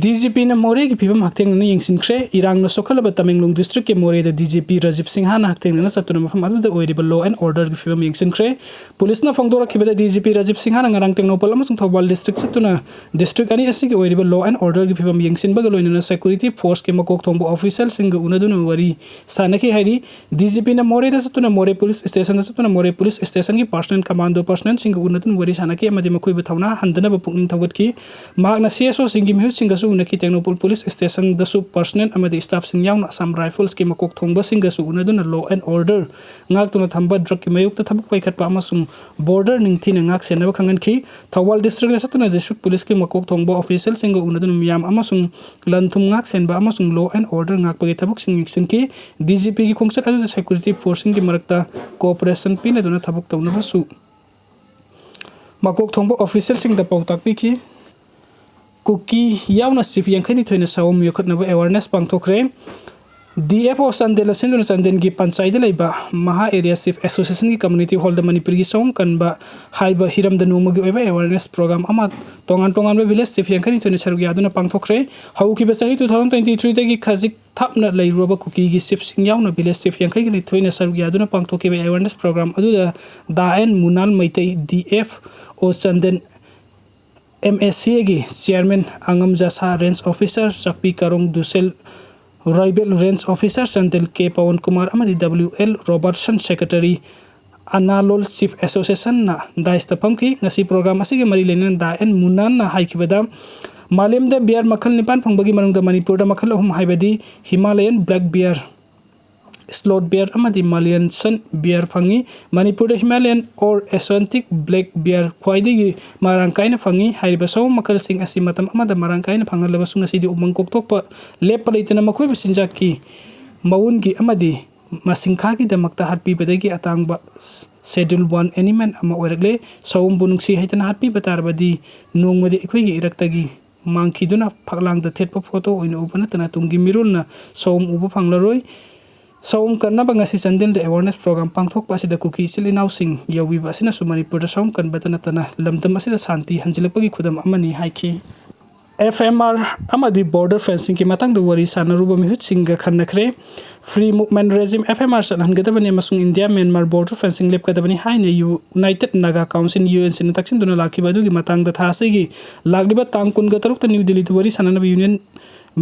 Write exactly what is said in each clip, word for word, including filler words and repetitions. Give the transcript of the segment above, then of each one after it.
D G ꯄꯤꯅ ꯃꯣꯔꯦꯒꯤ ꯐꯤꯕꯝ ꯍꯛꯊꯦꯡꯅꯅ ꯌꯦꯡꯁꯤꯟꯈ꯭ꯔꯦ꯫ ꯏꯔꯥꯡꯅ ꯁꯣꯛꯍꯜꯂꯕ ꯇꯃꯦꯡꯂꯣꯡ ꯗꯤꯁꯇ꯭ꯔꯤꯛꯀꯤ ꯃꯣꯔꯦꯗ ꯗꯤ ꯖꯤ ꯄꯤ ꯔꯥꯖꯤꯕ ꯁꯤꯡꯍꯥꯅ ꯍꯛꯊꯦꯡꯅꯅ ꯆꯠꯇꯨꯅ ꯃꯐꯝ ꯑꯗꯨꯗ ꯑꯣꯏꯔꯤꯕ law and orderꯒꯤ ꯐꯤꯕꯝ ꯌꯦꯡꯁꯤꯟꯈ꯭ꯔꯦ꯫ ꯄꯨꯂꯤꯁꯅ ꯐꯣꯡꯗꯣꯔꯛꯈꯤꯕꯗ, ꯗꯤ ꯖꯤ ꯄꯤ ꯔꯥꯖꯤꯕ ꯁꯤꯡꯍꯥꯅ ꯉꯔꯥꯡ ꯇꯦꯡꯅꯧꯄꯜ ꯑꯃꯁꯨꯡ ꯊꯧꯕꯥꯜ ꯗꯤꯁꯇ꯭ꯔꯤꯛ ꯆꯠꯇꯨꯅ ꯗꯤꯁꯇ꯭ꯔꯤꯛ ꯑꯅꯤ ꯑꯁꯤꯒꯤ ꯑꯣꯏꯔꯤꯕ law and orderꯒꯤ ꯐꯤꯕꯝ ꯌꯦꯡꯁꯤꯟꯕꯒ ꯂꯣꯏꯅꯅ security forceꯀꯤ ꯃꯀꯣꯛ ꯊꯣꯡꯕ officialꯁꯤꯡꯒ ꯎꯅꯗꯨꯅ ꯋꯥꯔꯤ ꯁꯥꯟꯅꯈꯤ ꯍꯥꯏꯔꯤ꯫ ꯗꯤ ꯖꯤ ꯄꯤꯅ ꯃꯣꯔꯦꯗ ꯆꯠꯇꯨꯅ ꯃꯣꯔꯦ ꯄꯨꯂꯤꯁ ꯁ꯭ꯇꯦꯁꯟꯗ ꯆꯠꯇꯨꯅ ꯃꯣꯔꯦ ꯄꯨꯂꯤꯁ ꯁ꯭ꯇꯦꯁꯟꯒꯤ personnel commando personnelꯁꯤꯡꯒ ꯎꯅꯗꯨꯅ ꯋꯥꯔꯤ ꯁꯥꯟꯅꯈꯤ ꯑꯃꯗꯤ ꯃꯈꯣꯏꯕꯨ ꯊꯧꯅꯥ ꯍꯟꯗꯅꯕ ꯄꯨꯛꯅꯤꯡ ꯊꯧꯒꯠꯈꯤ꯫ ꯃꯍꯥꯛꯅ ꯁꯤ ꯑꯦꯁ ꯑꯣꯁꯤꯡꯒꯤ ꯃꯤꯍꯨꯠꯁꯤꯡꯒꯁꯨ ꯎꯅꯈꯤ꯫ ꯇꯦꯡꯅꯧꯄꯜ ꯄꯨꯂꯤꯁ ꯁ꯭ꯇꯦꯁꯟꯗꯁꯨ personnel ꯑꯃꯗꯤ staffꯁꯤꯡ ꯌꯥꯎꯅ Assam Riflesꯀꯤ ꯃꯀꯣꯛ ꯊꯣꯡꯕꯁꯤꯡꯒꯁꯨ ꯎꯅꯗꯨꯅ law and order ꯉꯥꯛꯇꯨꯅ ꯊꯝꯕ, drugꯀꯤ ꯃꯥꯌꯣꯛꯇ ꯊꯕꯛ ꯄꯥꯏꯈꯠꯄ ꯑꯃꯁꯨꯡ border ꯅꯤꯡꯊꯤꯅ ꯉꯥꯛ ꯁꯦꯟꯅꯕ ꯈꯪꯍꯟꯈꯤ꯫ ꯊꯧꯕꯥꯜ ꯗꯤꯁꯇ꯭ꯔꯤꯛꯇ ꯆꯠꯇꯨꯅ ꯗꯤꯁꯇ꯭ꯔꯤꯛ ꯄꯨꯂꯤꯁꯀꯤ ꯃꯀꯣꯛ ꯊꯣꯡꯕ officialꯁꯤꯡꯒ ꯎꯅꯗꯨꯅ ꯃꯤꯌꯥꯝ ꯑꯃꯁꯨꯡ ꯂꯟ ꯊꯨꯝ ꯉꯥꯛ ꯁꯦꯟꯕ ꯑꯃꯁꯨꯡ law and order ꯉꯥꯛꯄꯒꯤ ꯊꯕꯛꯁꯤꯡ ꯌꯦꯡꯁꯤꯟꯈꯤ꯫ ꯗꯤ ꯖꯤ ꯄꯤꯒꯤ ꯈꯣꯡꯆꯠ ꯑꯗꯨꯗ security forceꯁꯤꯡꯒꯤ ꯃꯔꯛꯇ cooperation ꯄꯤꯅꯗꯨꯅ ꯊꯕꯛ ꯇꯧꯅꯕꯁꯨ ꯃꯀꯣꯛ ꯊꯣꯡꯕ officialꯁꯤꯡꯗ ꯄꯥꯎꯇꯥꯛ ꯄꯤꯈꯤ꯫ ꯀꯨꯀꯤ ꯌꯥꯎꯅ ꯆꯤꯐ ꯌꯥꯡꯈꯩꯅꯤꯊꯣꯏꯅ ꯁꯑꯣꯝ ꯌꯣꯛꯈꯠꯅꯕ awareness ꯄꯥꯡꯊꯣꯛꯈ꯭ꯔꯦ꯫ ꯗꯤ ꯑꯦꯐ ꯑꯣ ꯆꯥꯟꯗꯦꯜꯅ ꯁꯤꯟꯗꯨꯅ ꯆꯥꯟꯗꯦꯜꯒꯤ ꯄꯟꯆꯥꯏꯗ ꯂꯩꯕ ꯃꯍꯥ Area Chief Associationꯒꯤ community hallꯗ ꯃꯅꯤꯄꯨꯔꯒꯤ ꯁꯑꯣꯝ ꯀꯟꯕ ꯍꯥꯏꯕ ꯍꯤꯔꯝꯗ ꯅꯣꯡꯃꯒꯤ ꯑꯣꯏꯕ awareness program ꯑꯃ ꯇꯣꯉꯥꯟ ꯇꯣꯉꯥꯟꯕ village chief ꯌꯥꯡꯈꯩꯅꯤꯊꯣꯏꯅ ꯁꯔꯨꯛ ꯌꯥꯗꯨꯅ ꯄꯥꯡꯊꯣꯛꯈ꯭ꯔꯦ꯫ ꯍꯧꯈꯤꯕ ꯆꯍꯤ two thousand twenty threeꯗꯒꯤ ꯈꯖꯤꯛ ꯊꯥꯞꯅ ꯂꯩꯔꯨꯔꯕ ꯀꯨꯀꯤꯒꯤ ꯆꯤꯐꯁꯤꯡ ꯌꯥꯎꯅ village chief ꯌꯥꯡꯈꯩꯒ ꯅꯤꯊꯣꯏꯅ ꯁꯔꯨꯛ ꯌꯥꯗꯨꯅ ꯄꯥꯡꯊꯣꯛꯈꯤꯕ awareness program ꯑꯗꯨꯗ ꯗꯥ N Munan Meitei, D F O Chandel, M S C ꯑꯦꯒꯤ chairman ꯑꯉꯝ ꯖꯁꯥ, range officer ꯆꯥꯛꯄꯤ ꯀꯥꯔꯣꯡ ꯗꯨꯁꯦꯜ, ꯔꯥꯏꯕꯦꯜ range officer ꯆꯥꯟꯗꯦꯜ ꯀꯦ ꯄꯋꯟ ꯀꯨꯃꯥꯔ ꯑꯃꯗꯤ ꯗꯕ꯭ꯂꯤꯎ ꯑꯦꯜ ꯔꯣꯕꯔꯠꯁꯟ, secretary ꯑꯅꯥꯂꯣꯜ chief associationꯅ dais ꯐꯝꯈꯤ꯫ ꯉꯁꯤ program ꯑꯁꯤꯒ ꯃꯔꯤ ꯂꯩꯅꯅ ꯗꯥ ꯑꯦꯟ ꯃꯨꯅꯥꯟꯅ ꯍꯥꯏꯈꯤꯕꯗ, ꯃꯥꯂꯦꯝꯗ bear ꯃꯈꯜ ꯅꯤꯄꯥꯟ ꯐꯪꯕꯒꯤ ꯃꯅꯨꯡꯗ ꯃꯅꯤꯄꯨꯔꯗ ꯃꯈꯜ ꯑꯍꯨꯝ, ꯍꯥꯏꯕꯗꯤ Himalayan black bear, slot bear ꯑꯃꯗꯤ Malayan sun bear ꯐꯪꯉꯤ꯫ ꯃꯅꯤꯄꯨꯔꯗ Himalayan or Asiatic black bear ꯈ꯭ꯋꯥꯏꯗꯒꯤ ꯃꯔꯥꯡ ꯀꯥꯏꯅ ꯐꯪꯉꯤ꯫ ꯍꯥꯏꯔꯤꯕ ꯁꯑꯣꯝ ꯃꯈꯜꯁꯤꯡ ꯑꯁꯤ ꯃꯇꯝ ꯑꯃꯗ ꯃꯔꯥꯡ ꯀꯥꯏꯅ ꯐꯪꯍꯜꯂꯕꯁꯨ, ꯉꯁꯤꯗꯤ ꯎꯃꯪ ꯀꯣꯛꯊꯣꯛꯄ ꯂꯦꯞꯄ ꯂꯩꯇꯅ ꯃꯈꯣꯏꯕꯨ ꯆꯤꯟꯖꯥꯛꯀꯤ ꯃꯎꯟꯒꯤ ꯑꯃꯗꯤ ꯃꯁꯤꯡꯈꯥꯒꯤꯗꯃꯛꯇ ꯍꯥꯠꯄꯤꯕꯗꯒꯤ ꯑꯇꯥꯡꯕ Schedule One animal ꯑꯃ ꯑꯣꯏꯔꯛꯂꯦ꯫ ꯁꯑꯣꯝꯕꯨ ꯅꯨꯡꯁꯤ ꯍꯩꯇꯅ ꯍꯥꯠꯄꯤꯕ ꯇꯥꯔꯕꯗꯤ, ꯅꯣꯡꯃꯗꯤ ꯑꯩꯈꯣꯏꯒꯤ ꯏꯔꯛꯇꯒꯤ ꯃꯥꯡꯈꯤꯗꯨꯅ ꯐꯛꯂꯥꯡꯗ ꯊꯦꯠꯄ photo ꯑꯣꯏꯅ ꯎꯕ ꯅꯠꯇꯅ ꯇꯨꯡꯒꯤ ꯃꯤꯔꯣꯜꯅ ꯁꯑꯣꯝ ꯎꯕ ꯐꯪꯂꯔꯣꯏ꯫ ꯁꯑꯣꯝ ꯀꯟꯅꯕ ꯉꯁꯤ ꯆꯥꯟꯗꯦꯜꯗ awareness program ꯄꯥꯡꯊꯣꯛꯄ ꯑꯁꯤꯗ ꯀꯨꯀꯤ ꯏꯆꯤꯜ ꯏꯅꯥꯎꯁꯤꯡ ꯌꯥꯎꯕꯤꯕ ꯑꯁꯤꯅꯁꯨ ꯃꯅꯤꯄꯨꯔꯗ ꯁꯑꯣꯝ ꯀꯟꯕꯇ ꯅꯠꯇꯅ ꯂꯝꯗꯝ ꯑꯁꯤꯗ ꯁꯥꯟꯇꯤ ꯍꯟꯖꯤꯜꯂꯛꯄꯒꯤ ꯈꯨꯗꯝ ꯑꯃꯅꯤ ꯍꯥꯏꯈꯤ꯫ ꯑꯦꯐ ꯑꯦꯝ ꯑꯥꯔ ꯑꯃꯗꯤ ꯕꯣꯔꯗꯔ ꯐꯦꯟꯁꯤꯡꯒꯤ ꯃꯇꯥꯡꯗ ꯋꯥꯔꯤ ꯁꯥꯟꯅꯔꯨꯕ ꯃꯤꯍꯨꯠꯁꯤꯡꯒ ꯈꯟꯅꯈ꯭ꯔꯦ꯫ Free movement regime, F M R, ꯆꯠꯍꯟꯒꯗꯕꯅꯤ ꯑꯃꯁꯨꯡ ꯏꯟꯗꯤꯌꯥ ꯃ꯭ꯌꯥꯟꯃꯥꯔ ꯕꯣꯔꯗꯔ ꯐꯦꯟꯁꯤꯡ ꯂꯦꯞꯀꯗꯕꯅꯤ ꯍꯥꯏꯅ united Naga council, U N ꯁꯤꯅ ꯇꯛꯁꯤꯟꯗꯨꯅ ꯂꯥꯛꯈꯤꯕ ꯑꯗꯨꯒꯤ ꯃꯇꯥꯡꯗ ꯊꯥ ꯑꯁꯤꯒꯤ ꯂꯥꯛꯂꯤꯕ ꯇꯥꯡ ꯀꯨꯟꯒ ꯇꯔꯨꯛꯇ ꯅ꯭ꯌꯨ ꯗꯤꯜꯂꯤꯗ ꯋꯥꯔꯤ ꯁꯥꯟꯅꯅꯕ ꯌꯨꯅꯤꯌꯟ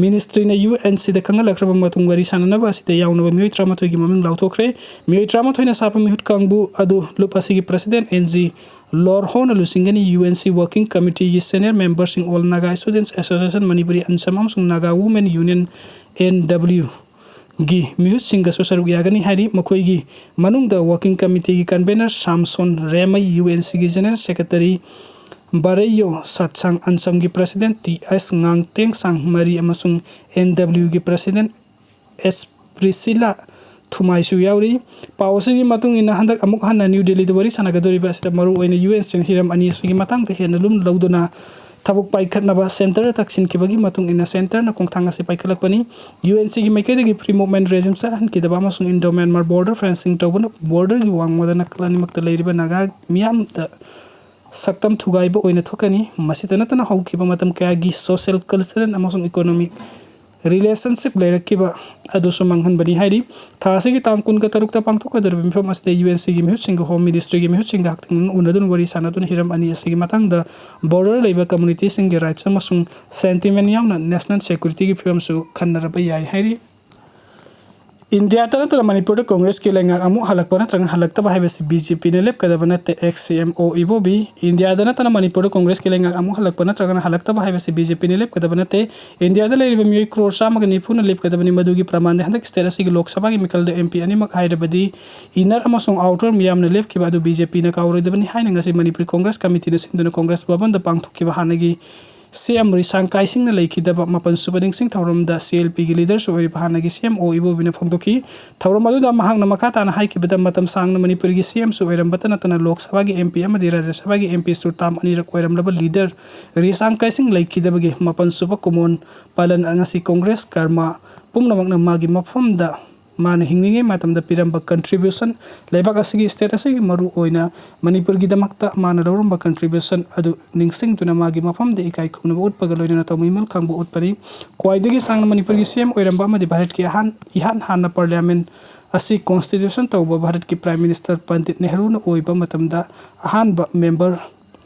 ꯃꯤꯅꯤꯁꯇ꯭ꯔꯤꯅ ꯌꯨ ꯑꯦꯟ ꯁꯤꯗ ꯈꯪꯍꯜꯂꯛꯈ꯭ꯔꯕ ꯃꯇꯨꯡ ꯋꯥꯔꯤ ꯁꯥꯟꯅꯅꯕ ꯑꯁꯤꯗ ꯌꯥꯎꯅꯕ ꯃꯤꯑꯣꯏ ꯇꯔꯥꯃꯥꯊꯣꯏꯒꯤ ꯃꯃꯤꯡ ꯂꯥꯎꯊꯣꯛꯈ꯭ꯔꯦ꯫ ꯃꯤꯑꯣꯏ ꯇꯔꯥꯃꯥꯊꯣꯏꯅ ꯁꯥꯕ ꯃꯤꯍꯨꯠ ꯀꯥꯡꯕꯨ ꯑꯗꯨ ꯂꯨꯞ ꯑꯁꯤꯒꯤ ꯄ꯭ꯔꯁꯤꯗꯦꯟꯠ ꯑꯦꯟ ꯖꯤ ꯂꯣꯔꯍꯣꯅ ꯂꯨꯆꯤꯡꯒꯅꯤ꯫ ꯌꯨ ꯑꯦꯟ ꯁꯤ ꯋꯥꯔꯀꯤꯡ ꯀꯃꯤꯇꯤꯒꯤ ꯁꯦꯅꯤꯌꯔ ꯃꯦꯝꯕꯔꯁꯤꯡ all Naga students association Manipuri, ANSAM ꯑꯃꯁꯨꯡ Naga women union, N W, ꯒꯤ ꯃꯤꯍꯨꯠꯁꯤꯡꯒꯁꯨ ꯁꯔꯨꯛ ꯌꯥꯒꯅꯤ ꯍꯥꯏꯔꯤ꯫ ꯃꯈꯣꯏꯒꯤ ꯃꯅꯨꯡꯗ ꯋꯥꯔꯀꯤꯡ ꯀꯃꯤꯇꯤꯒꯤ convener Samson Remei, U N ꯁꯤꯒꯤ ꯖꯦꯅꯔꯦꯜ ꯁꯦꯀ꯭ꯔꯦꯇꯔꯤ ꯕꯥꯔꯩꯌꯣ ꯁꯠꯁꯥꯡ, ꯑꯟꯁꯝꯒꯤ ꯄ꯭ꯔꯁꯤꯗꯦꯟꯠ ꯇꯤ ꯑꯦꯁ ꯉꯥꯡꯇꯦꯡꯁꯥꯡ ꯃꯔꯤ ꯑꯃꯁꯨꯡ ꯑꯦꯟ ꯗꯕ꯭ꯂꯤꯌꯨꯒꯤ ꯄ꯭ꯔꯁꯤꯗꯦꯟꯠ ꯑꯦꯁ ꯄ꯭ꯔꯤꯁꯤꯂꯥ ꯊꯨꯃꯥꯏꯁꯨ ꯌꯥꯎꯔꯤ꯫ ꯄꯥꯎ ꯑꯁꯤꯒꯤ ꯃꯇꯨꯡ ꯏꯟꯅ, ꯍꯟꯗꯛ ꯑꯃꯨꯛ ꯍꯟꯅ ꯅ꯭ꯌꯨ ꯗꯤꯜꯂꯤꯗ ꯋꯥꯔꯤ ꯁꯥꯟꯅꯒꯗꯧꯔꯤꯕ ꯑꯁꯤꯗ ꯃꯔꯨꯑꯣꯏꯅ ꯌꯨ ꯑꯦꯟ ꯁꯤꯅ ꯍꯤꯔꯝ ꯑꯅꯤ ꯑꯁꯤꯒꯤ ꯃꯇꯥꯡꯗ ꯍꯦꯟꯅ ꯂꯨꯝꯅ ꯂꯧꯗꯨꯅ ꯊꯕꯛ ꯄꯥꯏꯈꯠꯅꯕ ꯁꯦꯟꯇꯔꯗ ꯇꯛꯁꯤꯟꯈꯤꯕꯒꯤ ꯃꯇꯨꯡ ꯏꯟꯅ ꯁꯦꯟꯇꯔꯅ ꯈꯣꯡꯊꯥꯡ ꯑꯁꯤ ꯄꯥꯏꯈꯠꯂꯛꯄꯅꯤ꯫ ꯌꯨ ꯑꯦꯟ ꯁꯤꯒꯤ ꯃꯥꯏꯀꯩꯗꯒꯤ ꯐ꯭ꯔꯤ ꯃꯨꯚꯃꯦꯟꯠ ꯔꯦꯖꯤꯝ ꯆꯠꯍꯟꯈꯤꯗꯕ ꯑꯃꯁꯨꯡ ꯏꯟꯗꯣ ꯃ꯭ꯌꯥꯟꯃꯥꯔ ꯕꯣꯔꯗꯔ ꯐꯦꯟꯁꯤꯡ ꯇꯧꯕꯅ ꯕꯣꯔꯗꯔꯒꯤ ꯋꯥꯡꯃꯗ ꯅꯥꯀꯜ ꯑꯅꯤꯃꯛꯇ ꯂꯩꯔꯤꯕ ꯅꯥꯒꯥ ꯃꯤꯌꯥꯝꯗ ꯁꯛꯇꯝ ꯊꯨꯒꯥꯏꯕ ꯑꯣꯏꯅ ꯊꯣꯛꯀꯅꯤ꯫ ꯃꯁꯤꯇ ꯅꯠꯇꯅ ꯍꯧꯈꯤꯕ ꯃꯇꯝ ꯀꯌꯥꯒꯤ ꯁꯣꯁꯤꯌꯦꯜ, ꯀꯜꯆꯔꯦꯜ ꯑꯃꯁꯨꯡ ꯏꯀꯣꯅꯣꯃꯤꯛ ꯔꯤꯂꯦꯁꯟꯁꯤꯞ ꯂꯩꯔꯛꯈꯤꯕ ꯑꯗꯨꯁꯨ ꯃꯥꯡꯍꯟꯕꯅꯤ ꯍꯥꯏꯔꯤ꯫ ꯊꯥ ꯑꯁꯤꯒꯤ ꯇꯥꯡ ꯀꯨꯟꯒ ꯇꯔꯨꯛꯇ ꯄꯥꯡꯊꯣꯛꯀꯗꯧꯔꯤꯕ ꯃꯤꯐꯝ ꯑꯁꯤꯗ ꯌꯨ ꯑꯦꯟ ꯁꯤꯒꯤ ꯃꯤꯍꯨꯠꯁꯤꯡꯒ ꯍꯣꯝ ꯃꯤꯅꯤꯁꯇ꯭ꯔꯤꯒꯤ ꯃꯤꯍꯨꯠꯁꯤꯡꯒ ꯍꯛꯊꯦꯡꯅꯅ ꯎꯅꯗꯨꯅ ꯋꯥꯔꯤ ꯁꯥꯟꯅꯗꯨꯅ ꯍꯤꯔꯝ ꯑꯅꯤ ꯑꯁꯤꯒꯤ ꯃꯇꯥꯡꯗ ꯕꯣꯔꯗꯔ ꯂꯩꯕ ꯀꯝꯃꯨꯅꯤꯇꯤꯁꯤꯡꯒꯤ ꯔꯥꯏꯠꯁ ꯑꯃꯁꯨꯡ ꯁꯦꯟꯇꯤꯃꯦꯟ ꯌꯥꯎꯅ ꯅꯦꯁꯅꯦꯜ ꯁꯦꯀ꯭ꯌꯨꯔꯤꯇꯤꯒꯤ ꯐꯤꯕꯝꯁꯨ ꯈꯟꯅꯔꯕ ꯌꯥꯏ ꯍꯥꯏꯔꯤ꯫ ꯏꯟꯗꯤꯌꯥꯗ ꯅꯠꯇꯅ ꯃꯅꯤꯄꯨꯔꯗ ꯀꯣꯡꯒ꯭ꯔꯦꯁꯀꯤ ꯂꯩꯉꯥꯛ ꯑꯃꯨꯛ ꯍꯜꯂꯛꯄ ꯅꯠꯇ꯭ꯔꯒ ꯍꯜꯂꯛꯇꯕ ꯍꯥꯏꯕꯁꯤ ꯕꯤ ꯖꯦ ꯄꯤꯅ ꯂꯦꯞꯀꯗꯕ ꯅꯠꯇꯦ, ꯑꯦꯛꯁ ꯁꯤ ꯑꯦꯝ ꯑꯣ ꯏꯕꯣꯕꯤ꯫ ꯏꯟꯗꯤꯌꯥꯗ ꯅꯠꯇꯅ ꯃꯅꯤꯄꯨꯔꯗ ꯀꯣꯡꯒ꯭ꯔꯦꯁꯀꯤ ꯂꯩꯉꯥꯛ ꯑꯃꯨꯛ ꯍꯜꯂꯛꯄ ꯅꯠꯇ꯭ꯔꯒꯅ ꯍꯜꯂꯛꯇꯕ ꯍꯥꯏꯕꯁꯤ ꯕꯤ ꯖꯦ ꯄꯤꯅ ꯂꯦꯞꯀꯗꯕ ꯅꯠꯇꯦ꯫ ꯏꯟꯗꯤꯌꯥꯗ ꯂꯩꯔꯤꯕ ꯃꯤꯑꯣꯏ ꯀ꯭ꯔꯣꯔ ꯆꯥꯝꯃꯒ ꯅꯤꯐꯨꯅ ꯂꯦꯞꯀꯗꯕꯅꯤ꯫ ꯃꯗꯨꯒꯤ ꯄ꯭ꯔꯃꯥꯟꯗꯤ ꯍꯟꯗꯛ ꯁ꯭ꯇꯦꯠ ꯑꯁꯤꯒꯤ ꯂꯣꯛ ꯁꯚꯥꯒꯤ ꯃꯤꯈꯜꯗ ꯑꯦꯝ ꯄꯤ ꯑꯅꯤꯃꯛ, ꯍꯥꯏꯔꯕꯗꯤ ꯏꯟꯅꯔ ꯑꯃꯁꯨꯡ ꯑꯥꯎꯇꯔ ꯃꯤꯌꯥꯝꯅ ꯂꯦꯞꯈꯤꯕ ꯑꯗꯨ ꯕꯤ ꯖꯦ ꯄꯤꯅ ꯀꯥꯎꯔꯣꯏꯗꯕꯅꯤ ꯍꯥꯏꯅ ꯉꯁꯤ ꯃꯅꯤꯄꯨꯔ ꯀꯣꯡꯒ꯭ꯔꯦꯁ ꯀꯃꯤꯇꯤꯅ ꯁꯤꯟꯗꯨꯅ ꯀꯣꯡꯒ꯭ꯔꯦꯁ ꯚꯕꯟꯗ ꯄꯥꯡꯊꯣꯛꯈꯤꯕ ꯍꯥꯟꯅꯒꯤ ꯁꯤ ꯑꯦꯝ ꯔꯤꯁꯥꯡ ꯀꯥꯏꯁꯤꯡꯅ ꯂꯩꯈꯤꯗꯕ ꯃꯥꯄꯟ ꯁꯨꯕ ꯅꯤꯡꯁꯤꯡ ꯊꯧꯔꯝꯗ ꯁꯤ ꯑꯦꯜ ꯄꯤꯒꯤ ꯂꯤꯗꯔꯁꯨ ꯑꯣꯏꯔꯤꯕ ꯍꯥꯟꯅꯒꯤ ꯁꯤ ꯑꯦꯝ ꯑꯣ ꯏꯕꯣꯕꯤꯅ ꯐꯣꯡꯗꯣꯛꯈꯤ꯫ ꯊꯧꯔꯝ ꯑꯗꯨꯗ ꯃꯍꯥꯛꯅ ꯃꯈꯥ ꯇꯥꯅ ꯍꯥꯏꯈꯤꯕꯗ, ꯃꯇꯝ ꯁꯥꯡꯅ ꯃꯅꯤꯄꯨꯔꯒꯤ ꯁꯤ ꯑꯦꯝꯁꯨ ꯑꯣꯏꯔꯝꯕꯇ ꯅꯠꯇꯅ ꯂꯣꯛ ꯁꯚꯥꯒꯤ ꯑꯦꯝ ꯄꯤ ꯑꯃꯗꯤ ꯔꯥꯖ꯭ꯌ ꯁꯚꯥꯒꯤ ꯑꯦꯝ ꯄꯤꯁꯨ ꯇꯥꯝ ꯑꯅꯤꯔꯛ ꯑꯣꯏꯔꯝꯂꯕ ꯂꯤꯗꯔ ꯔꯤꯁꯥꯡ ꯀꯥꯏꯁꯤꯡ ꯂꯩꯈꯤꯗꯕꯒꯤ ꯃꯥꯄꯟ ꯁꯨꯕ ꯀꯨꯃꯣꯟ ꯄꯥꯂꯟ ꯉꯁꯤ ꯀꯣꯡꯒ꯭ꯔꯦꯁ ꯀꯔꯃ ꯄꯨꯝꯅꯃꯛꯅ ꯃꯥꯒꯤ ꯃꯐꯝꯗ ꯃꯥꯅ ꯍꯤꯡꯂꯤꯉꯩ ꯃꯇꯝꯗ ꯄꯤꯔꯝꯕ contribution, ꯂꯩꯕꯥꯛ ꯑꯁꯤꯒꯤ, state ꯑꯁꯤꯒꯤ ꯃꯔꯨ ꯑꯣꯏꯅ ꯃꯅꯤꯄꯨꯔꯒꯤꯗꯃꯛꯇ ꯃꯥꯅ ꯂꯧꯔꯝꯕ contribution ꯑꯗꯨ ꯅꯤꯡꯁꯤꯡꯗꯨꯅ ꯃꯥꯒꯤ ꯃꯐꯝꯗ ꯏꯀꯥꯏ ꯈꯨꯝꯅꯕ ꯎꯠꯄꯒ ꯂꯣꯏꯅꯅ ꯇꯧꯃꯤꯃꯜ ꯈꯪꯕ ꯎꯠꯄꯅꯤ꯫ ꯈ꯭ꯋꯥꯏꯗꯒꯤ ꯁꯥꯡꯅ ꯃꯅꯤꯄꯨꯔꯒꯤ C M ꯑꯣꯏꯔꯝꯕ ꯑꯃꯗꯤ ꯚꯥꯔꯠꯀꯤ ꯑꯍꯥꯟ-, ꯏꯍꯥꯟ ꯍꯥꯟꯅ parliament ꯑꯁꯤ constitution ꯇꯧꯕ ꯚꯥꯔꯠꯀꯤ Prime Minister ꯄꯟꯗꯤꯠ ꯅꯦꯍꯔꯨꯅ ꯑꯣꯏꯕ ꯃꯇꯝꯗ ꯑꯍꯥꯟꯕ member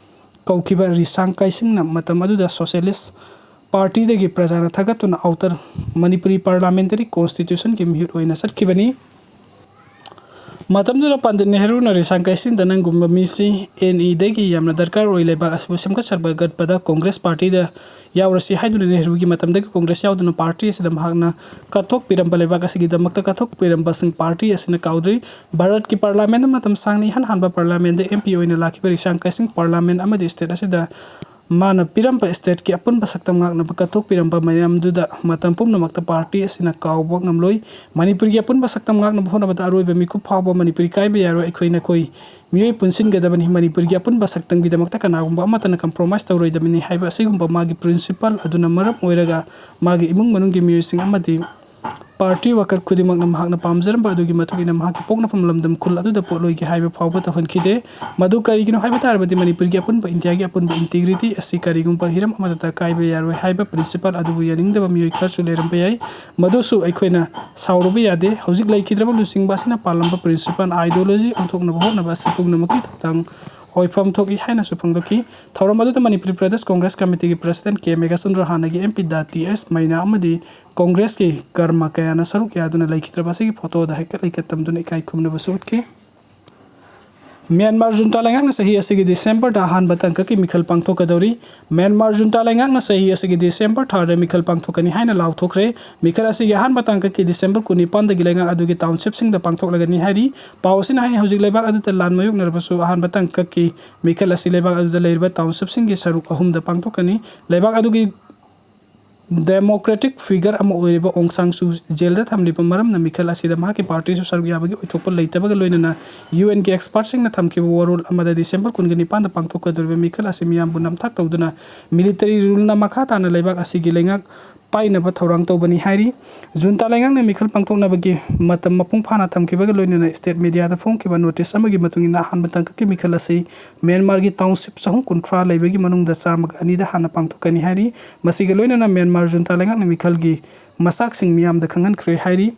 ꯀꯧꯈꯤꯕ ꯔꯤꯁꯥꯡ ꯀꯥꯏꯁꯤꯡꯅ ꯃꯇꯝ ꯑꯗꯨꯗ Socialist Partyꯗꯒꯤ ꯄ꯭ꯔꯖꯥꯅ ꯊꯥꯒꯠꯇꯨꯅ Outer Manipuri Parliamentary Constitutionꯒꯤ ꯃꯤꯍꯨꯠ ꯑꯣꯏꯅ ꯆꯠꯈꯤꯕꯅꯤ꯫ ꯃꯇꯝꯗꯨꯗ ꯄꯟꯗꯤꯠ ꯅꯦꯍꯔꯨꯅ ꯔꯤꯁꯥꯡ ꯀꯥꯏꯁꯤꯡꯗ "ꯅꯪꯒꯨꯝꯕ ꯃꯤꯁꯤ ꯑꯦꯟ ꯏꯗꯒꯤ ꯌꯥꯝꯅ ꯗꯔꯀꯥꯔ ꯑꯣꯏ, ꯂꯩꯕꯥꯛ ꯑꯁꯤꯕꯨ ꯁꯦꯝꯒꯠ ꯁꯥꯒꯠꯄꯗ Congress Partyꯗ ꯌꯥꯎꯔꯁꯤ" ꯍꯥꯏꯗꯨꯅ ꯅꯦꯍꯔꯨꯒꯤ ꯃꯇꯝꯗꯒꯤ Congress ꯌꯥꯎꯗꯨꯅ party ꯑꯁꯤꯗ ꯃꯍꯥꯛꯅ ꯀꯠꯊꯣꯛꯄꯤꯔꯝꯕ, ꯂꯩꯕꯥꯛ ꯑꯁꯤꯒꯤꯗꯃꯛꯇ ꯀꯠꯊꯣꯛꯄꯤꯔꯝꯕꯁꯤꯡ party ꯑꯁꯤꯅ ꯀꯥꯎꯗ꯭ꯔꯤ꯫ ꯚꯥꯔꯠꯀꯤ parliamentꯗ ꯃꯇꯝ ꯁꯥꯡꯅ ꯏꯍꯥꯟ ꯍꯥꯟꯕ parliamentꯗ M P ꯑꯣꯏꯅ ꯂꯥꯛꯈꯤꯕ ꯔꯤꯁꯥꯡ ꯀꯥꯏꯁꯤꯡ parliament ꯑꯃꯗꯤ state ꯑꯁꯤꯗ ꯃꯥꯅ ꯄꯤꯔꯝꯕ stateꯀꯤ ꯑꯄꯨꯟꯕ ꯁꯛꯇꯝ ꯉꯥꯛꯅꯕ ꯀꯠꯊꯣꯛꯄꯤꯔꯝꯕ ꯃꯌꯥꯝꯗꯨꯗ ꯃꯇꯝ ꯄꯨꯝꯅꯃꯛꯇ party ꯑꯁꯤꯅ ꯀꯥꯎꯕ ꯉꯝꯂꯣꯏ꯫ ꯃꯅꯤꯄꯨꯔꯒꯤ ꯑꯄꯨꯟꯕ ꯁꯛꯇꯝ ꯉꯥꯛꯅꯕ ꯍꯣꯠꯅꯕꯗ ꯑꯔꯣꯏꯕ ꯃꯤꯀꯨꯞ ꯐꯥꯎꯕ ꯃꯅꯤꯄꯨꯔꯤ ꯀꯥꯏꯕ ꯌꯥꯔꯣꯏ꯫ ꯑꯩꯈꯣꯏ ꯅꯈꯣꯏ ꯃꯤꯑꯣꯏ ꯄꯨꯟꯁꯤꯟꯒꯗꯕꯅꯤ꯫ ꯃꯅꯤꯄꯨꯔꯒꯤ ꯑꯄꯨꯟꯕ ꯁꯛꯇꯝꯒꯤꯗꯃꯛꯇ ꯀꯅꯥꯒꯨꯝꯕ ꯑꯃꯠꯇꯅ compromise ꯇꯧꯔꯣꯏꯗꯕꯅꯤ ꯍꯥꯏꯕ ꯑꯁꯤꯒꯨꯝꯕ ꯃꯥꯒꯤ principle ꯑꯗꯨꯅ ꯃꯔꯝ ꯑꯣꯏꯔꯒ ꯃꯥꯒꯤ ꯏꯃꯨꯡ ꯃꯅꯨꯡꯒꯤ ꯃꯤꯑꯣꯏꯁꯤꯡ ꯑꯃꯗꯤ party worker ꯈꯨꯗꯤꯡꯃꯛꯅ ꯃꯍꯥꯛꯅ ꯄꯥꯝꯖꯔꯝꯕ ꯑꯗꯨꯒꯤ ꯃꯇꯨꯡ ꯏꯟꯅ ꯃꯍꯥꯛꯀꯤ ꯄꯣꯛꯅꯐꯝ ꯂꯝꯗꯝ ꯈꯨꯜ ꯑꯗꯨꯗ ꯄꯣꯠꯂꯣꯏꯒꯦ ꯍꯥꯏꯕ ꯐꯥꯎꯕ ꯇꯧꯍꯟꯈꯤꯗꯦ꯫ ꯃꯗꯨ ꯀꯔꯤꯒꯤꯅꯣ ꯍꯥꯏꯕ ꯇꯥꯔꯕꯗꯤ ꯃꯅꯤꯄꯨꯔꯒꯤ ꯑꯄꯨꯟꯕ, ꯏꯟꯗꯤꯌꯥꯒꯤ ꯑꯄꯨꯟꯕ integrity ꯑꯁꯤ ꯀꯔꯤꯒꯨꯝꯕ ꯍꯤꯔꯝ ꯑꯃꯠꯇꯗ ꯀꯥꯏꯕ ꯌꯥꯔꯣꯏ ꯍꯥꯏꯕ principle ꯑꯗꯨꯕꯨ ꯌꯥꯅꯤꯡꯗꯕ ꯃꯤꯑꯣꯏ ꯈꯔꯁꯨ ꯂꯩꯔꯝꯕ ꯌꯥꯏ꯫ ꯃꯗꯨꯁꯨ ꯑꯩꯈꯣꯏꯅ ꯁꯥꯎꯔꯨꯕ ꯌꯥꯗꯦ꯫ ꯍꯧꯖꯤꯛ ꯂꯩꯈꯤꯗ꯭ꯔꯕ ꯂꯨꯆꯤꯡꯕ ꯑꯁꯤꯅ ꯄꯥꯜꯂꯝꯕ principle, ideology ꯑꯣꯟꯊꯣꯛꯅꯕ ꯍꯣꯠꯅꯕ ꯑꯁꯤ ꯄꯨꯝꯅꯃꯛꯀꯤ ꯊꯧꯗꯥꯡ ꯑꯣꯏꯐꯝ ꯊꯣꯛꯏ ꯍꯥꯏꯅꯁꯨ ꯐꯣꯡꯗꯣꯛꯈꯤ꯫ ꯊꯧꯔꯝ ꯑꯗꯨꯗ ꯃꯅꯤꯄꯨꯔꯤ ꯄ꯭ꯔꯗꯦꯁ ꯀꯣꯡꯒ꯭ꯔꯦꯁ ꯀꯃꯤꯇꯤꯒꯤ president ꯀꯦ ꯃꯦꯘꯆꯟꯗ꯭ꯔ, ꯍꯥꯟꯅꯒꯤ M P ꯗꯥ ꯇꯤ ꯑꯦꯁ ꯃꯩꯅꯥ ꯑꯃꯗꯤ ꯀꯣꯡꯒ꯭ꯔꯦꯁꯀꯤ ꯀꯔꯃ ꯀꯌꯥꯅ ꯁꯔꯨꯛ ꯌꯥꯗꯨꯅ ꯂꯩꯈꯤꯗ꯭ꯔꯕ ꯑꯁꯤꯒꯤ photoꯗ ꯍꯩꯀꯠ ꯂꯩꯀꯠ ꯇꯝꯗꯨꯅ ꯏꯀꯥꯏ ꯈꯨꯝꯅꯕꯁꯨ ꯎꯠꯈꯤ꯫ ꯃ꯭ꯌꯥꯟꯃꯥꯔ ꯖꯨꯟꯇꯥ ꯂꯩꯉꯥꯛꯅ ꯆꯍꯤ ꯑꯁꯤꯒꯤ ꯗꯤꯁꯦꯝꯕꯔꯗ ꯑꯍꯥꯟꯕ ꯇꯥꯡꯀꯛꯀꯤ ꯃꯤꯈꯜ ꯄꯥꯡꯊꯣꯛꯀꯗꯧꯔꯤ꯫ ꯃ꯭ꯌꯥꯟꯃꯥꯔ ꯖꯨꯟꯇꯥ ꯂꯩꯉꯥꯛꯅ ꯆꯍꯤ ꯑꯁꯤꯒꯤ ꯗꯤꯁꯦꯝꯕꯔ ꯊꯥꯗ ꯃꯤꯈꯜ ꯄꯥꯡꯊꯣꯛꯀꯅꯤ ꯍꯥꯏꯅ ꯂꯥꯎꯊꯣꯛꯈ꯭ꯔꯦ꯫ ꯃꯤꯈꯜ ꯑꯁꯤꯒꯤ ꯑꯍꯥꯟꯕ ꯇꯥꯡꯀꯛꯀꯤ ꯗꯤꯁꯦꯝꯕꯔ ꯀꯨꯟꯅꯤꯄꯥꯟꯗꯒꯤ ꯂꯩꯉꯥꯛ ꯑꯗꯨꯒꯤ townshipꯁꯤꯡꯗ ꯄꯥꯡꯊꯣꯛꯂꯒꯅꯤ ꯍꯥꯏꯔꯤ꯫ ꯄꯥꯎ ꯑꯁꯤꯅ ꯍꯥꯏ, ꯍꯧꯖꯤꯛ ꯂꯩꯕꯥꯛ ꯑꯗꯨꯗ ꯂꯥꯟ ꯃꯥꯌꯣꯛꯅꯔꯕꯁꯨ ꯑꯍꯥꯟꯕ ꯇꯥꯡꯀꯛꯀꯤ ꯃꯤꯈꯜ ꯑꯁꯤ ꯂꯩꯕꯥꯛ ꯑꯗꯨꯗ ꯂꯩꯔꯤꯕ townshipꯁꯤꯡꯒꯤ ꯁꯔꯨꯛ ꯑꯍꯨꯝꯗ ꯄꯥꯡꯊꯣꯛꯀꯅꯤ꯫ ꯂꯩꯕꯥꯛ ꯑꯗꯨꯒꯤ democratic figure ꯑꯃ ꯑꯣꯏꯔꯤꯕ ꯑꯣꯡ ꯁꯥꯡ ꯁꯨ ꯖꯦꯜꯗ ꯊꯝꯂꯤꯕ ꯃꯔꯝꯅ ꯃꯤꯈꯜ ꯑꯁꯤꯗ ꯃꯍꯥꯛꯀꯤ partyꯁꯨ ꯁꯔꯨꯛ ꯌꯥꯕꯒꯤ ꯑꯣꯏꯊꯣꯛꯄ ꯂꯩꯇꯕꯒ ꯂꯣꯏꯅꯅ UNꯒꯤ expertꯁꯤꯡꯅ ꯊꯝꯈꯤꯕ ꯋꯥꯔꯣꯜ ꯑꯃꯗ ꯗꯤꯁꯦꯝꯕꯔ ꯀꯨꯟꯒ ꯅꯤꯄꯥꯟꯗ ꯄꯥꯡꯊꯣꯛꯀꯗꯧꯔꯤꯕ ꯃꯤꯈꯜ ꯑꯁꯤ ꯃꯤꯌꯥꯝꯕꯨ ꯅꯝꯊꯥꯛ ꯇꯧꯗꯨꯅ military ruleꯅ ꯃꯈꯥ ꯇꯥꯅ ꯂꯩꯕꯥꯛ ꯑꯁꯤꯒꯤ ꯂꯩꯉꯥꯛ ꯄꯥꯏꯅꯕ ꯊꯧꯔꯥꯡ ꯇꯧꯕꯅꯤ ꯍꯥꯏꯔꯤ꯫ ꯖꯨꯟꯇꯥ ꯂꯩꯉꯥꯛꯅ ꯃꯤꯈꯜ ꯄꯥꯡꯊꯣꯛꯅꯕꯒꯤ ꯃꯇꯝ ꯃꯄꯨꯡ ꯐꯥꯅ ꯊꯝꯈꯤꯕꯒ ꯂꯣꯏꯅꯅ state media ꯗ ꯐꯣꯡꯈꯤꯕ notice ꯑꯃꯒꯤ ꯃꯇꯨꯡ ꯏꯟꯅ, ꯑꯍꯥꯟꯕ ꯇꯥꯡꯀꯛꯀꯤ ꯃꯤꯈꯜ ꯑꯁꯤ ꯃ꯭ꯌꯥꯟꯃꯥꯔꯒꯤ township ꯆꯍꯨꯝ ꯀꯨꯟꯊ꯭ꯔꯥ ꯂꯩꯕꯒꯤ ꯃꯅꯨꯡꯗ ꯆꯥꯝꯃꯒ ꯑꯅꯤꯗ ꯍꯥꯟꯅ ꯄꯥꯡꯊꯣꯛꯀꯅꯤ ꯍꯥꯏꯔꯤ꯫ ꯃꯁꯤꯒ ꯂꯣꯏꯅꯅ ꯃ꯭ꯌꯥꯟꯃꯥꯔ ꯖꯨꯟꯇꯥ ꯂꯩꯉꯥꯛꯅ ꯃꯤꯈꯜꯒꯤ ꯃꯁꯥꯛꯁꯤꯡ ꯃꯤꯌꯥꯝꯗ ꯈꯪꯍꯟꯈ꯭ꯔꯦ ꯍꯥꯏꯔꯤ꯫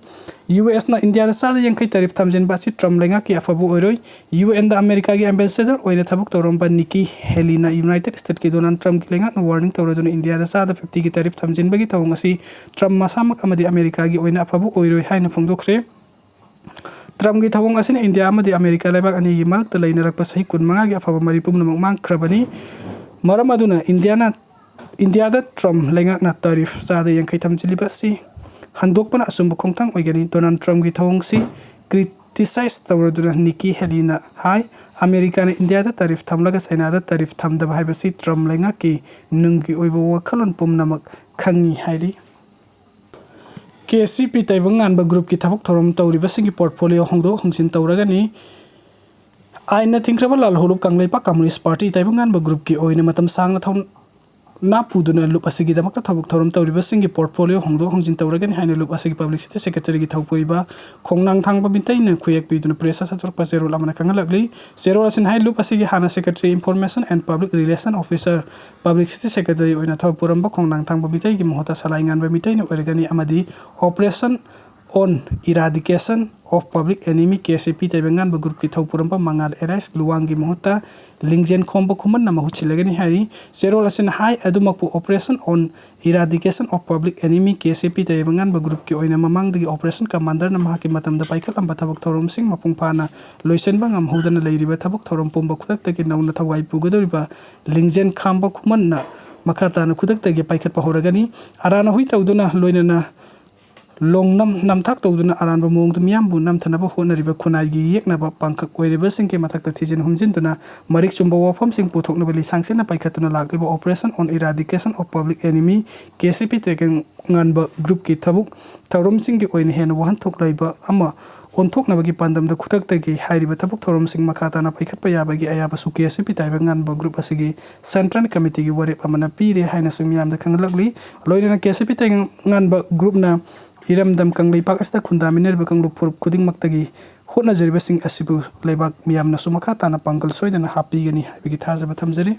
ꯌꯨ ꯑꯦꯁꯅ ꯏꯟꯗꯤꯌꯥꯗ ꯆꯥꯗ ꯌꯥꯡꯈꯩ tariff ꯊꯝꯖꯤꯟꯕ ꯑꯁꯤ ꯇ꯭ꯔꯝꯞ ꯂꯩꯉꯥꯛꯀꯤ ꯑꯐꯕ ꯑꯣꯏꯔꯣꯏ꯫ ꯌꯨ ꯑꯦꯟꯗ ꯑꯃꯦꯔꯤꯀꯥꯒꯤ ambassador ꯑꯣꯏꯅ ꯊꯕꯛ ꯇꯧꯔꯝꯕ ꯅꯤꯀꯤ ꯍꯦꯂꯤꯅ United States ꯀꯤ ꯗꯣꯅꯥꯜꯗ ꯇ꯭ꯔꯝꯞꯀꯤ ꯂꯩꯉꯥꯛꯅ warning ꯇꯧꯔꯗꯨꯅ ꯏꯟꯗꯤꯌꯥꯗ ꯆꯥꯗ fifty ꯒꯤ tariff ꯊꯝꯖꯤꯟꯕꯒꯤ ꯊꯧꯑꯣꯡ ꯑꯁꯤ ꯇ꯭ꯔꯝꯞ ꯃꯁꯥꯃꯛ ꯑꯃꯗꯤ ꯑꯃꯦꯔꯤꯀꯥꯒꯤ ꯑꯣꯏꯅ ꯑꯐꯕ ꯑꯣꯏꯔꯣꯏ ꯍꯥꯏꯅ ꯐꯣꯡꯗꯣꯛꯈ꯭ꯔꯦ꯫ ꯇ꯭ꯔꯝꯞꯀꯤ ꯊꯧꯑꯣꯡ ꯑꯁꯤꯅ ꯏꯟꯗꯤꯌꯥ ꯑꯃꯗꯤ ꯑꯃꯦꯔꯤꯀꯥ ꯂꯩꯕꯥꯛ ꯑꯅꯤꯒꯤ ꯃꯔꯛꯇ ꯂꯩꯅꯔꯛꯄ ꯆꯍꯤ ꯀꯨꯟꯃꯉꯥꯒꯤ ꯑꯐꯕ ꯃꯔꯤ ꯄꯨꯝꯅꯃꯛ ꯃꯥꯡꯈ꯭ꯔꯕꯅꯤ꯫ ꯃꯔꯝ ꯑꯗꯨꯅ ꯏꯟꯗꯤꯌꯥꯅ, ꯏꯟꯗꯤꯌꯥꯗ ꯇ꯭ꯔꯝꯞ ꯂꯩꯉꯥꯛꯅ tariff ꯆꯥꯗ ꯌꯥꯡꯈꯩ ꯊꯝꯖꯤꯜꯂꯤꯕ ꯑꯁꯤ ꯍꯟꯗꯣꯛꯄꯅ ꯑꯆꯨꯝꯕ ꯈꯣꯡꯊꯥꯡ ꯑꯣꯏꯒꯅꯤ꯫ ꯗꯣꯅꯥꯜꯗ ꯇ꯭ꯔꯝꯞꯀꯤ ꯊꯧꯑꯣꯡꯁꯤ criticize ꯇꯧꯔꯗꯨꯅ ꯅꯤꯀꯤ ꯍꯦꯂꯤꯅ ꯍꯥꯏ, ꯑꯃꯦꯔꯤꯀꯥꯅ ꯏꯟꯗꯤꯌꯥꯗ tariff ꯊꯝꯂꯒ ꯆꯥꯏꯅꯥꯗ tariff ꯊꯝꯗꯕ ꯍꯥꯏꯕꯁꯤ ꯇ꯭ꯔꯝꯞ ꯂꯩꯉꯥꯛꯀꯤ ꯅꯨꯡꯒꯤ ꯑꯣꯏꯕ ꯋꯥꯈꯜꯂꯣꯟ ꯄꯨꯝꯅꯃꯛ ꯈꯪꯉꯤ ꯍꯥꯏꯔꯤ꯫ ꯀꯦ ꯁꯤ ꯄꯤ ꯇꯥꯏꯕꯪ ꯉꯥꯟꯕ groupꯀꯤ ꯊꯕꯛ ꯊꯧꯔꯝ ꯇꯧꯔꯤꯕꯁꯤꯡꯒꯤ portfolio ꯍꯣꯡꯗꯣꯛ ꯍꯣꯡꯖꯤꯟ ꯇꯧꯔꯒꯅꯤ꯫ ꯑꯥꯏꯟꯅ ꯊꯤꯡꯈ꯭ꯔꯕ ꯂꯥꯜꯍꯧꯂꯨꯞ ꯀꯪꯂꯩꯄꯥꯛ Communist Party ꯇꯥꯏꯕꯪ ꯉꯥꯟꯕ groupꯀꯤ ꯑꯣꯏꯅ ꯃꯇꯝ ꯁꯥꯡꯅ ꯊꯧ-, ꯅꯥ ꯄꯨꯗꯨꯅ ꯂꯨꯞ ꯑꯁꯤꯒꯤꯗꯃꯛꯇ ꯊꯕꯛ ꯊꯧꯔꯝ ꯇꯧꯔꯤꯕꯁꯤꯡꯒꯤ portfolio ꯍꯣꯡꯗꯣꯛ ꯍꯣꯡꯖꯤꯟ ꯇꯧꯔꯒꯅꯤ ꯍꯥꯏꯅ ꯂꯨꯞ ꯑꯁꯤꯒꯤ publicity secretaryꯒꯤ ꯊꯧꯄꯨꯔꯤꯕ ꯈꯣꯡꯅꯥꯡ ꯊꯥꯡꯕ ꯃꯤꯇꯩꯅ ꯈꯨꯌꯦꯛ ꯄꯤꯗꯨꯅ pressꯇ ꯁꯟꯗꯣꯔꯛꯄ ꯆꯦꯔꯣꯜ ꯑꯃꯅ ꯈꯪꯍꯜꯂꯛꯂꯤ꯫ ꯆꯦꯔꯣꯜ ꯑꯁꯤꯅ ꯍꯥꯏ, ꯂꯨꯞ ꯑꯁꯤꯒꯤ ꯍꯥꯟꯅ Secretary Information and Public Relation Officer, publicity secretary ꯑꯣꯏꯅ ꯊꯕꯛ ꯄꯨꯔꯝꯕ ꯈꯣꯡꯅꯥꯡ ꯊꯥꯡꯕ ꯃꯤꯇꯩꯒꯤ ꯃꯍꯨꯠꯇ ꯁꯂꯥꯏ ꯉꯥꯟꯕ ꯃꯤꯇꯩꯅ ꯑꯣꯏꯔꯒꯅꯤ ꯑꯃꯗꯤ Operation on Eradication of Public Enemy, K C ꯄꯤ ꯇꯥꯏꯕꯪ ꯉꯥꯟꯕ groupꯀꯤ ꯊꯧꯄꯨꯔꯝꯕ ꯃꯉꯥꯜ ꯑꯦꯂꯥꯏꯁ ꯂꯨꯋꯥꯡꯒꯤ ꯃꯍꯨꯠꯇ ꯂꯤꯡꯖꯦꯟ ꯈꯣꯝꯕ ꯈꯨꯃꯟꯅ ꯃꯍꯨꯠ ꯁꯤꯜꯂꯒꯅꯤ ꯍꯥꯏꯔꯤ꯫ ꯆꯦꯔꯣꯜ ꯑꯁꯤꯅ ꯍꯥꯏ, ꯑꯗꯨꯃꯛꯄꯨ Operation on Eradication of Public Enemy, K C ꯄꯤ ꯇꯥꯏꯕꯪ ꯉꯥꯟꯕ groupꯀꯤ ꯑꯣꯏꯅ ꯃꯃꯥꯡꯗꯒꯤ operation commanderꯅ ꯃꯍꯥꯛꯀꯤ ꯃꯇꯝꯗ ꯄꯥꯏꯈꯠꯂꯝꯕ ꯊꯕꯛ ꯊꯧꯔꯝꯁꯤꯡ ꯃꯄꯨꯡ ꯐꯥꯅ ꯂꯣꯏꯁꯤꯟꯕ ꯉꯝꯍꯧꯗꯅ ꯂꯩꯔꯤꯕ ꯊꯕꯛ ꯊꯧꯔꯝ ꯄꯨꯝꯕ ꯈꯨꯗꯛꯇꯒꯤ ꯅꯧꯅ ꯊꯋꯥꯏ ꯄꯨꯒꯗꯧꯔꯤꯕ ꯂꯤꯡꯖꯦꯟ ꯈꯥꯝꯕ ꯈꯨꯃꯟꯅ ꯃꯈꯥ ꯇꯥꯅ ꯈꯨꯗꯛꯇꯒꯤ ꯄꯥꯏꯈꯠꯄ ꯍꯧꯔꯒꯅꯤ꯫ ꯑꯔꯥꯟ ꯑꯍꯨꯏ ꯇꯧꯗꯨꯅ ꯂꯣꯏꯅꯅ ꯂꯣꯡꯅꯝ ꯅꯝꯊꯥꯛ ꯇꯧꯗꯨꯅ ꯑꯔꯥꯟꯕ ꯃꯑꯣꯡꯗ ꯃꯤꯌꯥꯝꯕꯨ ꯅꯝꯊꯅꯕ ꯍꯣꯠꯅꯔꯤꯕ ꯈꯨꯟꯅꯥꯏꯒꯤ ꯌꯦꯛꯅꯕ ꯄꯥꯡꯈꯛ ꯑꯣꯏꯔꯤꯕꯁꯤꯡꯒꯤ ꯃꯊꯛꯇ ꯊꯤꯖꯤꯟ ꯍꯨꯝꯖꯤꯟꯗꯨꯅ ꯃꯔꯤꯛ ꯆꯨꯝꯕ ꯋꯥꯐꯝꯁꯤꯡ ꯄꯨꯊꯣꯛꯅꯕ ꯂꯤꯁꯥꯡꯁꯤꯠꯅ ꯄꯥꯏꯈꯠꯇꯨꯅ ꯂꯥꯛꯂꯤꯕ Operation on Eradication of Public Enemy, K C ꯄꯤ ꯇꯦꯒꯦꯡ ꯉꯥꯟꯕ ꯒ꯭ꯔꯨꯞꯀꯤ ꯊꯕꯛ ꯊꯧꯔꯝꯁꯤꯡꯒꯤ ꯑꯣꯏꯅ ꯍꯦꯟꯅ ꯋꯥꯍꯟꯊꯣꯛ ꯂꯩꯕ ꯑꯃ ꯑꯣꯟꯊꯣꯛꯅꯕꯒꯤ ꯄꯥꯟꯗꯝꯗ ꯈꯨꯗꯛꯇꯒꯤ ꯍꯥꯏꯔꯤꯕ ꯊꯕꯛ ꯊꯧꯔꯝꯁꯤꯡ ꯃꯈꯥ ꯇꯥꯅ ꯄꯥꯏꯈꯠꯄ ꯌꯥꯕꯒꯤ ꯑꯌꯥꯕꯁꯨ ꯀꯦ ꯁꯤ ꯄꯤ ꯇꯦꯒꯦꯡ ꯉꯥꯟꯕ ꯒ꯭ꯔꯨꯞ ꯑꯁꯤꯒꯤ ꯁꯦꯟꯇ꯭ꯔꯦꯜ ꯀꯃꯤꯇꯤꯒꯤ ꯋꯥꯔꯦꯞ ꯑꯃꯅ ꯄꯤꯔꯦ ꯍꯥꯏꯅꯁꯨ ꯃꯤꯌꯥꯝꯗ ꯈꯪꯍꯜꯂꯛꯂꯤ꯫ ꯂꯣꯏꯅꯅ ꯀꯦ ꯁꯤ ꯄꯤ ꯇꯦꯒꯦꯡ ꯉꯥꯟꯕ ꯒ꯭ꯔꯨꯞꯅ ꯏꯔꯝꯗꯝ ꯀꯪꯂꯩꯄꯥꯛ ꯑꯁꯤꯗ ꯈꯨꯟꯗꯥꯃꯤꯟꯅꯔꯤꯕ ꯀꯥꯡꯂꯨꯞ ꯐꯨꯔꯨꯞ ꯈꯨꯗꯤꯡꯃꯛꯇꯒꯤ ꯍꯣꯠꯅꯖꯔꯤꯕꯁꯤꯡ ꯑꯁꯤꯕꯨ ꯂꯩꯕꯥꯛ ꯃꯤꯌꯥꯝꯅꯁꯨ ꯃꯈꯥ ꯇꯥꯅ ꯄꯥꯡꯒꯜ ꯁꯣꯏꯗꯅ ꯍꯥꯞꯄꯤꯒꯅꯤ ꯍꯥꯏꯕꯒꯤ ꯊꯥꯖꯕ ꯊꯝꯖꯔꯤ꯫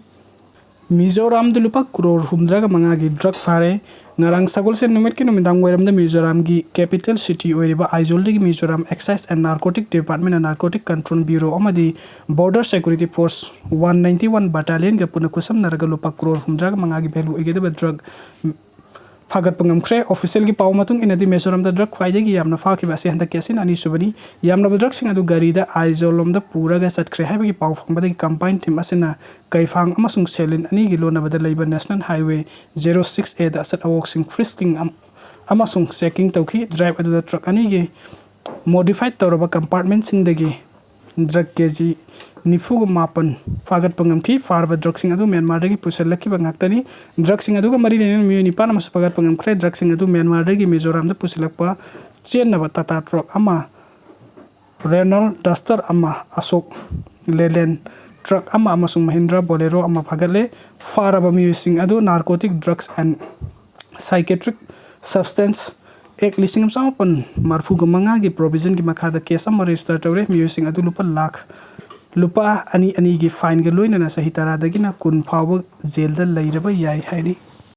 ꯃꯤꯖꯣꯔꯥꯝꯗ ꯂꯨꯄꯥ ꯀ꯭ꯔꯣꯔ ꯍꯨꯝꯗ꯭ꯔꯥꯒ ꯃꯉꯥꯒꯤ ꯗ꯭ꯔꯒ ꯐꯥꯔꯦ꯫ ꯉꯔꯥꯡ ꯁꯒꯣꯜꯁꯦꯟ ꯅꯨꯃꯤꯠꯀꯤ ꯅꯨꯃꯤꯗꯥꯡ ꯋꯥꯏꯔꯝꯗ ꯃꯤꯖꯣꯔꯥꯝꯒꯤ ꯀꯦꯄꯤꯇꯦꯜ ꯁꯤꯇꯤ ꯑꯣꯏꯔꯤꯕ ꯑꯥꯏꯖꯣꯜꯗꯒꯤ Mizoram Excise and Narcotic Departmentꯅ Narcotic Control Bureau ꯑꯃꯗꯤ Border Security Force one ninety one Battalionꯒ ꯄꯨꯟꯅ ꯈꯨꯠꯁꯝꯅꯔꯒ ꯂꯨꯄꯥ ꯀ꯭ꯔꯣꯔ ꯍꯨꯝꯗ꯭ꯔꯥꯒ ꯃꯉꯥꯒꯤ value ꯑꯣꯏꯒꯗꯕ ꯗ꯭ꯔꯒ ꯐꯥꯒꯠꯄ ꯉꯝꯈ꯭ꯔꯦ꯫ Officialꯒꯤ ꯄꯥꯎ ꯃꯇꯨꯡ ꯏꯟꯅꯗꯤ ꯃꯤꯖꯣꯔꯥꯝꯗ ꯗ꯭ꯔꯒ ꯈ꯭ꯋꯥꯏꯗꯒꯤ ꯌꯥꯝꯅ ꯐꯥꯈꯤꯕ ꯑꯁꯤ ꯍꯟꯗꯛꯀꯤ ꯑꯁꯤꯅ ꯑꯅꯤꯁꯨꯕꯅꯤ꯫ ꯌꯥꯝꯂꯕ ꯗ꯭ꯔꯒꯁꯤꯡ ꯑꯗꯨ ꯒꯥꯔꯤꯗ ꯑꯥꯏꯖꯣꯜ ꯂꯣꯝꯗ ꯄꯨꯔꯒ ꯆꯠꯈ꯭ꯔꯦ ꯍꯥꯏꯕꯒꯤ ꯄꯥꯎ ꯐꯪꯕꯗꯒꯤ combined team ꯑꯁꯤꯅ ꯀꯩꯐꯥꯡ ꯑꯃꯁꯨꯡ ꯁꯦꯂꯤꯟ ꯑꯅꯤꯒꯤ ꯂꯣꯟꯅꯕꯗ ꯂꯩꯕ National Highway zero six Aꯗ ꯑꯆꯠ ꯑꯋꯣꯛꯁꯤꯡ frisking ꯑꯃꯁꯨꯡ checking ꯇꯧꯈꯤ꯫ Drive ꯑꯗꯨꯗ ꯗ꯭ꯔꯒ ꯑꯅꯤꯒꯤ modified ꯇꯧꯔꯕ compartmentꯁꯤꯡꯗꯒꯤ ꯗ꯭ꯔꯒ ꯀꯦ ꯖꯤ ꯅꯤꯐꯨꯒ ꯃꯥꯄꯟ ꯐꯥꯒꯠꯄ ꯉꯝꯈꯤ꯫ ꯐꯥꯔꯕ ꯗ꯭ꯔꯒꯁꯤꯡ ꯑꯗꯨ ꯃ꯭ꯌꯥꯟꯃꯥꯔꯗꯒꯤ ꯄꯨꯁꯤꯜꯂꯛꯈꯤꯕ ꯉꯥꯛꯇꯅꯤ꯫ ꯗ꯭ꯔꯒꯁꯤꯡ ꯑꯗꯨꯒ ꯃꯔꯤ ꯂꯩꯅꯅ ꯃꯤꯑꯣꯏ ꯅꯤꯄꯥꯟ ꯑꯃꯁꯨ ꯐꯥꯒꯠꯄ ꯉꯝꯈ꯭ꯔꯦ꯫ ꯗ꯭ꯔꯒꯁꯤꯡ ꯑꯗꯨ ꯃ꯭ꯌꯥꯟꯃꯥꯔꯗꯒꯤ ꯃꯤꯖꯣꯔꯥꯝꯗ ꯄꯨꯁꯤꯜꯂꯛꯄ ꯆꯦꯟꯅꯕ ꯇꯥꯇꯥ ꯇ꯭ꯔꯛ ꯑꯃ, ꯔꯦꯅꯣꯜ ꯗꯁꯇꯔ ꯑꯃ, ꯑꯁꯣꯛ ꯂꯦꯂꯦꯟ ꯇ꯭ꯔꯛ ꯑꯃ ꯑꯃꯁꯨꯡ ꯃꯍꯤꯟꯗ꯭ꯔꯥ ꯕꯣꯂꯦꯔꯣ ꯑꯃ ꯐꯥꯒꯠꯂꯦ꯫ ꯐꯥꯔꯕ ꯃꯤꯑꯣꯏꯁꯤꯡ ꯑꯗꯨ Narcotic Drugs and Psychiatric Substance Act ꯂꯤꯁꯤꯡ ꯑꯃ ꯆꯃꯥꯄꯟ ꯃꯔꯤꯐꯨꯒ ꯃꯉꯥꯒꯤ provisionꯒꯤ ꯃꯈꯥꯗ case ꯑꯃ register ꯇꯧꯔꯦ꯫ ꯃꯤꯑꯣꯏꯁꯤꯡ ꯑꯗꯨ ꯂꯨꯄꯥ ꯂꯥꯈ, ꯂꯨꯄꯥ ꯑꯅꯤ ꯑꯅꯤꯒꯤ fineꯒ ꯂꯣꯏꯅꯅ ꯆꯍꯤ ꯇꯔꯥꯗꯒꯤꯅ ꯀꯨꯟ ꯐꯥꯎꯕ ꯖꯦꯜꯗ ꯂꯩꯔꯕ ꯌꯥꯏ ꯍꯥꯏꯔꯤ꯫